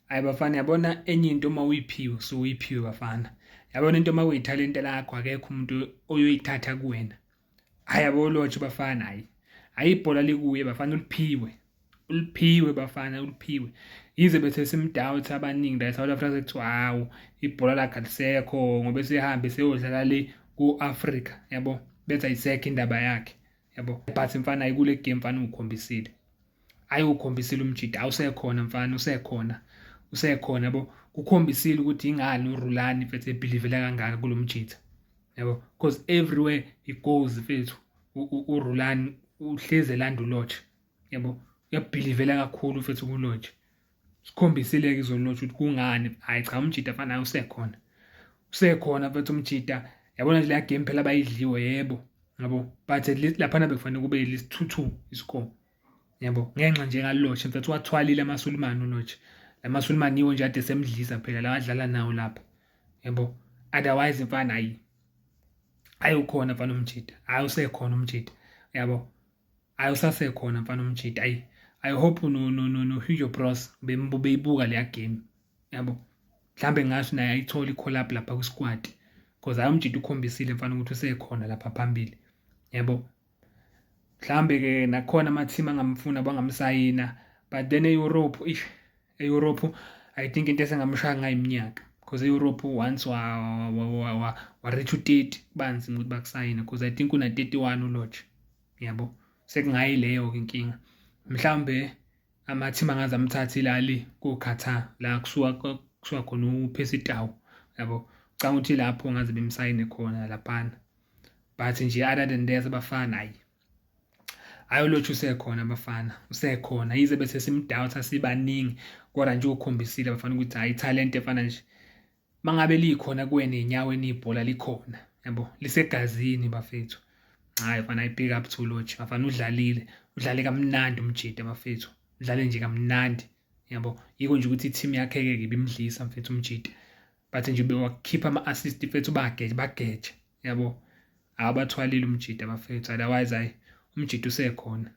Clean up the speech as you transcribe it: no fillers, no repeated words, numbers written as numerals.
Hayi bafana, yabona enye into uma uyiphiwe so uyiphiwe bafana. Yabona into uma kuyithalente lakho, akekho umuntu oyoyithatha kuwena. Hayi yabo Lorch bafana, hayi. Hayi ibhola likuye bafana, uliphiwe. Uliphiwe bafana, uliphiwe. Yize bethe simdoubt abaningi la eSouth Africa, sekuthiwa hawu, ibhola lakhe alisekho ngoba esehambe seyodlala le ku-Africa, yabo. Bethi ayisekho indaba yakhe, yabo. But mfana, ayikule game mfana, ukhombisile. Hayi ukhombisile umjida, awusekhona mfana, usekhona. Usekhona yabo. Kukhombisile ukuthi ingani uRulani mfethu ebelievela kangaka kulomjida. Yabo, because everywhere he goes mfethu, uRulani uhleze elanda uLorch. Yabo, uyabelievela kakhulu mfethu kuLorch. Sikhombisile ke izolo ukuthi kungani. Hayi cha, umjida fana usekhona. Usekhona mfethu umjida. Yabona nje la game phela bayidliwe, yebo. Yabo, but at least laphana bekufanele kube at least 2-2 iscore. Yabo, ngenxa nje kaLorch mfethu, wathwalile amaSulumane uLorch. Lamasulumane yiwo nje ade semdlisa phela la adlala nawo lapha. Yabo, otherwise mfana hayi. Hayi ukhona mfana umjida. Hayi usekhona umjida. Yabo. Hayi usasekhona mfana umjida. Hayi I hope no no no no Hugo Broos beyibuka leya game. Yabo. Mhlambe ngasho naye ayithola i-call up lapha ku squad. Because hayi umjida ukhombisile mfana ukuthi usekhona lapha phambili. Yabo. Mhlambe ke nakhona ama team angamfuna bangamsayina, but then eEurope, ish, eEurope I think into esengamshaya ngayiminyaka, because eEurope once wa reach u30 kubanzima ukuthi bakusayine, because I think una 31 uLorch, yabo. Sekungayileyo ke inkinga. Mhlambe ama team angaze amthathe ilali ku Qatar la kusuka khona uPercy Tau, yabo. Ucanga ukuthi lapho ngaze bemsayine khona laphana, but nje other than that abafana, hayi hayi uLorch usekhona abafana, usekhona, yize bese simdoubt sibaningi, kodwa nje ukhombisile abafana ukuthi hayi, talent efana nje mangabe likhona kuwena enyaweni, ibhola likhona, yabo, lisegazini bafethu. Hayi fana, I big up to Lorch bafana, udlalile, udlale kamnandi umjida bafethu, udlale nje kamnandi, yabo. Yiko nje ukuthi i-team yakhe ke ibimdlisa mfethu umjida, but nje bewakhipha ama-assist mfethu, bageje bageje, yabo. Abathwalile umjida bafethu, otherwise hayi umjida usekhona.